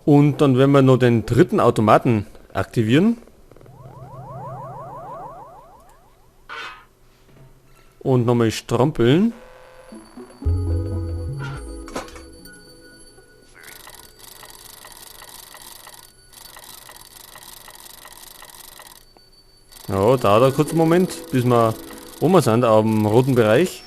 Und dann werden wir noch den dritten Automaten aktivieren. Und nochmal strampeln. Ja, da hat er kurz einen Moment, bis wir oben sind am roten Bereich.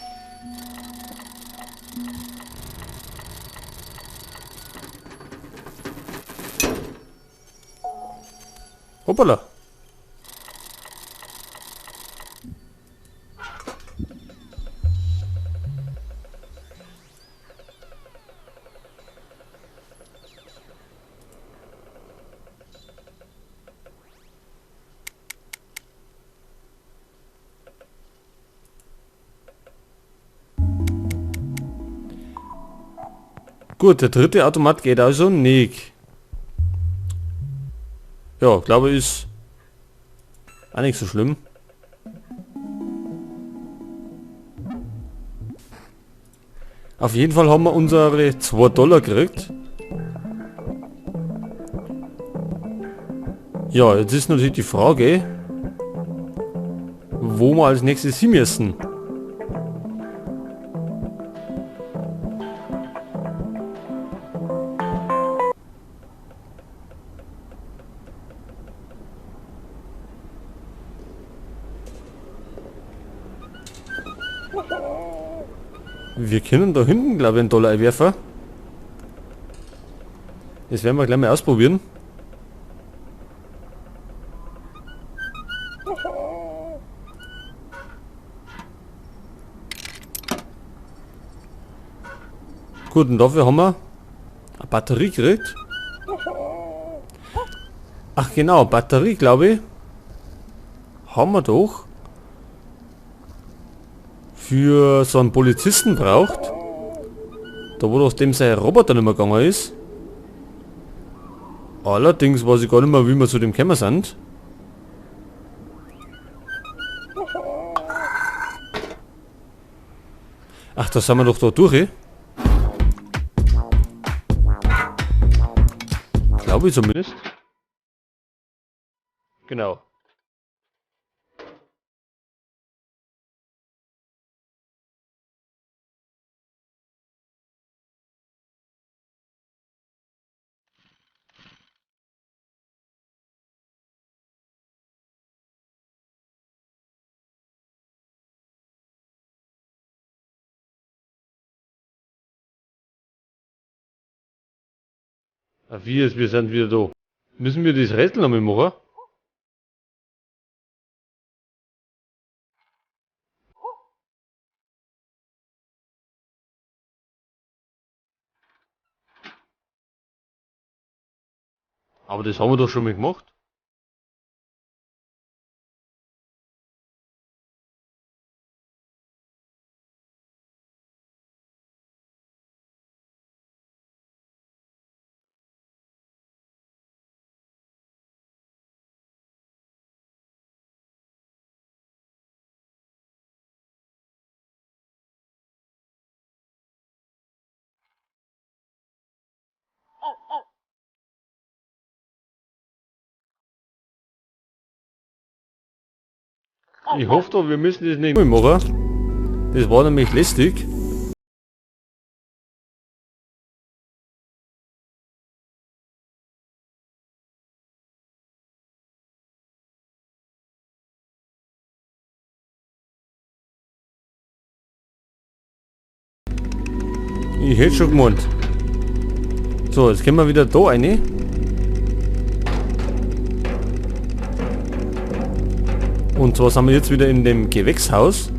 Hoppala. Gut, der dritte Automat geht also nicht. Ja, glaube ich, ist auch nicht so schlimm. Auf jeden Fall haben wir unsere 2 Dollar gekriegt. Ja, jetzt ist natürlich die Frage, wo wir als nächstes hin müssen. Wir können da hinten, glaube ich, einen Dollar einwerfen. Das werden wir gleich mal ausprobieren. Gut, und dafür haben wir eine Batterie gekriegt. Ach genau, Batterie, glaube ich, haben wir doch für so einen Polizisten braucht. Da wo doch dem sein Roboter nicht mehr gegangen ist. Allerdings weiß ich gar nicht mehr, wie wir zu dem gekommen sind. Ach, da sind wir doch da durch. Glaube ich zumindest. Genau. Wie ist, wir sind wieder da. Müssen wir das Rätsel nochmal machen? Aber das haben wir doch schon mal gemacht. Ich hoffe doch, wir müssen das nicht machen. Das war nämlich lästig. Ich hätte schon gemeint. So, jetzt gehen wir wieder da rein. Und zwar sind wir jetzt wieder in dem Gewächshaus.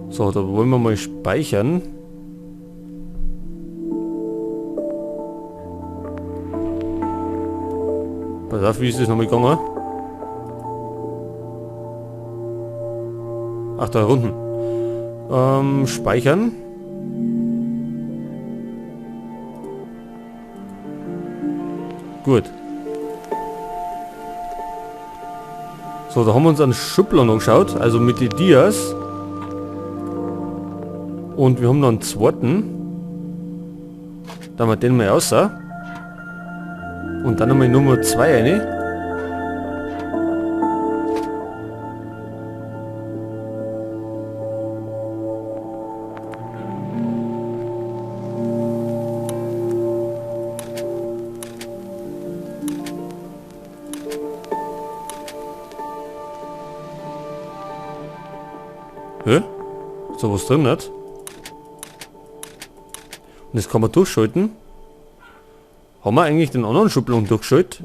So, da wollen wir mal speichern. Pass auf, wie ist das nochmal gegangen? Ach, da unten. Speichern. Gut. So, da haben wir uns einen Schubladen angeschaut, also mit den Dias. Und wir haben noch einen zweiten. Da haben wir den mal raus. Und dann nochmal Nummer 2 rein. Hä? Ist da was drin, nicht? Und das kann man durchschalten. Haben wir eigentlich den anderen Schubladen durchgeschaltet?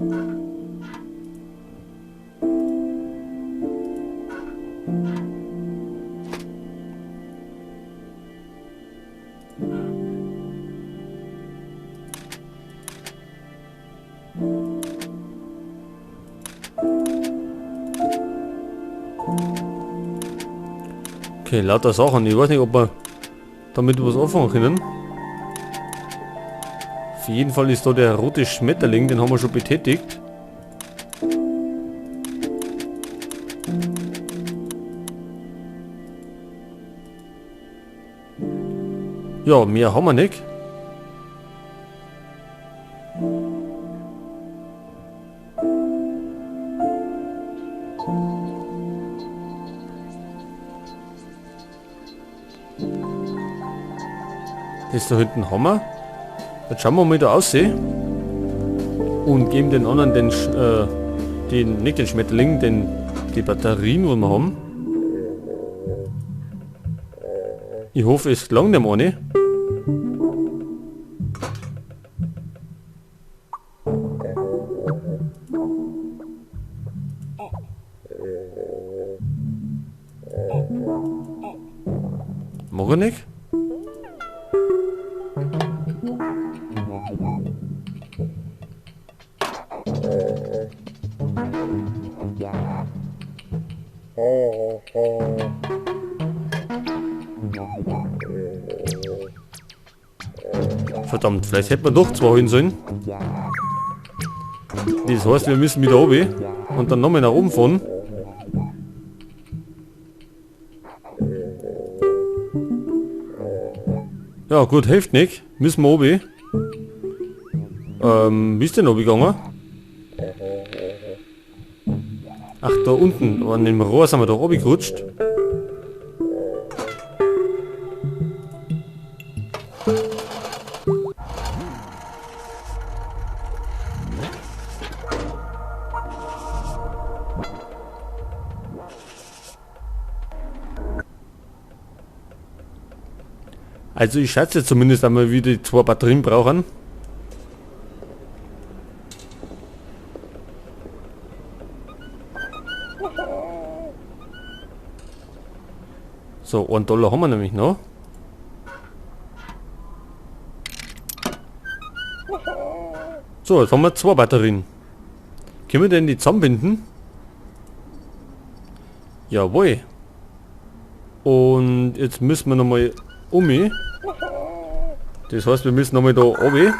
Okay, lauter Sachen. Ich weiß nicht, ob wir damit was anfangen können. Auf jeden Fall ist da der rote Schmetterling, den haben wir schon betätigt. Ja, mehr haben wir nicht. Das da hinten haben wir. Jetzt schauen wir mal, wie da aussieht. Und geben den anderen den, nicht den Schmetterling, die Batterien, die wir haben. Ich hoffe, es gelangt dem eine. Mag ich nicht? Verdammt, vielleicht hätte man doch zwei holen sollen. Das heißt, wir müssen wieder runter und dann nochmal nach oben fahren. Ja gut, hilft nicht. Müssen wir runter. Wie ist denn runtergegangen? Ach, da unten, an dem Rohr sind wir da runtergerutscht. Also ich schätze zumindest einmal, wie die zwei Batterien brauchen. So, $1 haben wir nämlich noch. So, jetzt haben wir zwei Batterien. Können wir denn die zusammenbinden? Jawohl. Und jetzt müssen wir nochmal um. Das heißt, wir müssen nochmal da runter.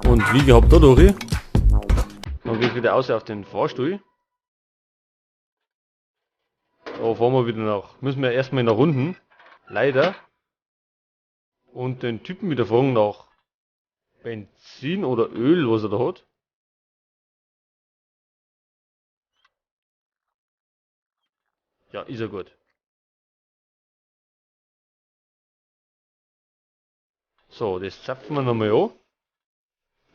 Und wie gehabt da durch. Dann geht's wieder aus auf den Fahrstuhl. Da fahren wir wieder nach. Müssen wir erstmal nach unten. Leider. Und den Typen wieder fragen nach Benzin oder Öl, was er da hat. Ja, ist er gut. So, das zapfen wir nochmal an.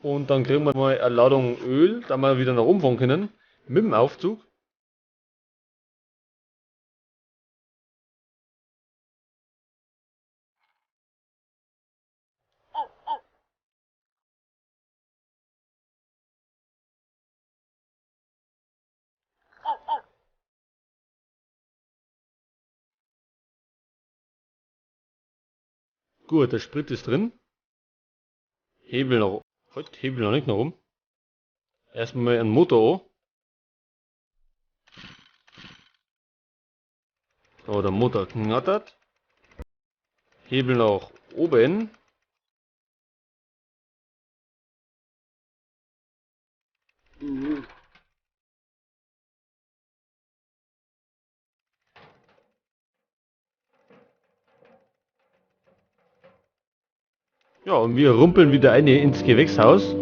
Und dann kriegen wir mal eine Ladung Öl, da wir wieder nach oben fahren können. Mit dem Aufzug. Gut, der Sprit ist drin. Hebel noch. Heute Hebel noch nicht nach oben. Erstmal einen Motor an. So, der Motor knattert. Hebel nach oben. Ja, und wir rumpeln wieder eine ins Gewächshaus.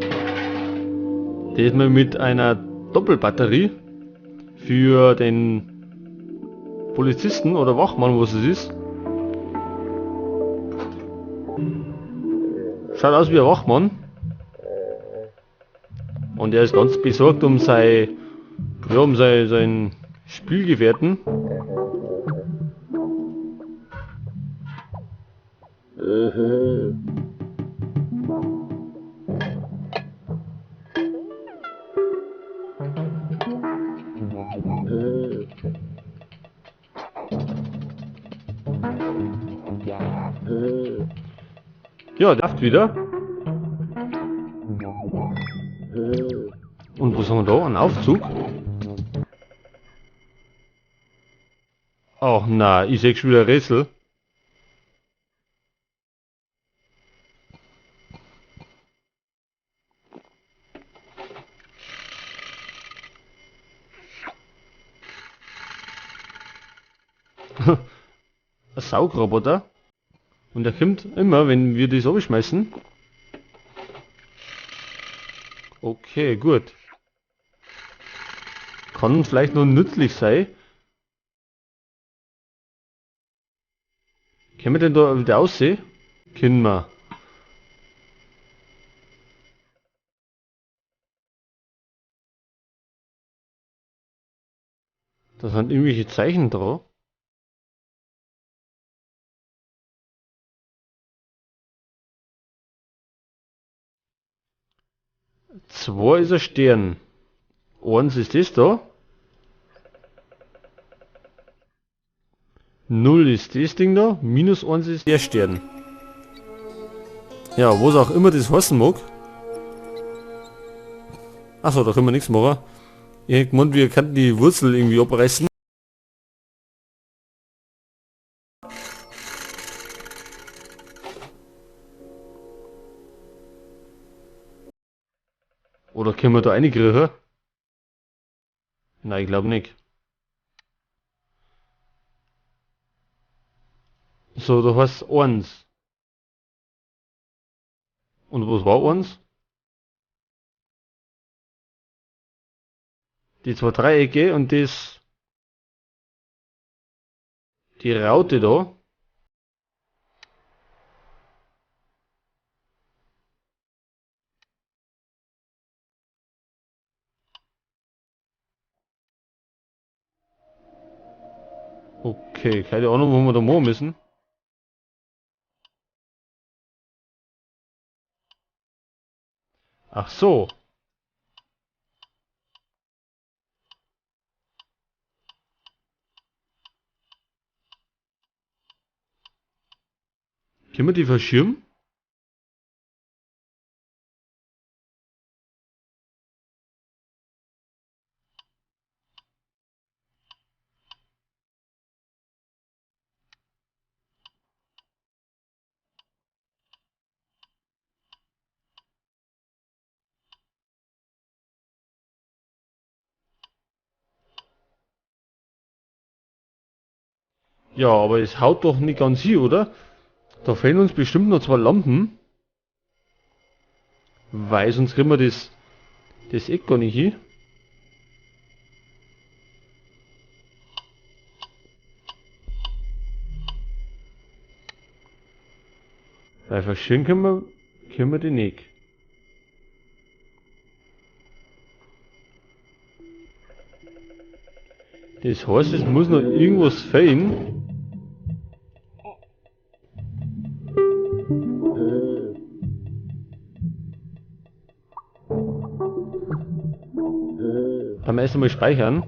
Diesmal mit einer Doppelbatterie für den Polizisten oder Wachmann, was es ist. Schaut aus wie ein Wachmann. Und er ist ganz besorgt um sein, ja, um seinen Spielgefährten. Ja, der läuft wieder. Und was haben wir da? Ein Aufzug? Ach na, ich seh schon wieder ein Rätsel. Ein Saugroboter. Und der kommt immer, wenn wir das abschmeißen. Okay, gut. Kann vielleicht noch nützlich sein. Können wir denn da wieder aussehen? Können wir. Da sind irgendwelche Zeichen drauf. 2 ist ein Stern. 1 ist das da. 0 ist das Ding da. Minus 1 ist der Stern. Ja, was auch immer das heißen mag. Achso, da können wir nichts machen. Ich hätte gemeint, wir könnten die Wurzel irgendwie abreißen. Oder können wir da reinkriechen? Nein, ich glaub nicht. So, da heißt 1. Und was war 1? Die zwei Dreiecke und das... Die Raute da. Okay, keine Ahnung, wo wir da machen müssen. Ach so. Können wir die verschirmen? Ja, aber es haut doch nicht ganz hin, oder? Da fehlen uns bestimmt noch 2 Lampen. Weil sonst kriegen wir das Eck gar nicht hin. Weil verschieben können wir die nicht. Das heißt, es muss noch irgendwas fehlen. Dann erst einmal speichern.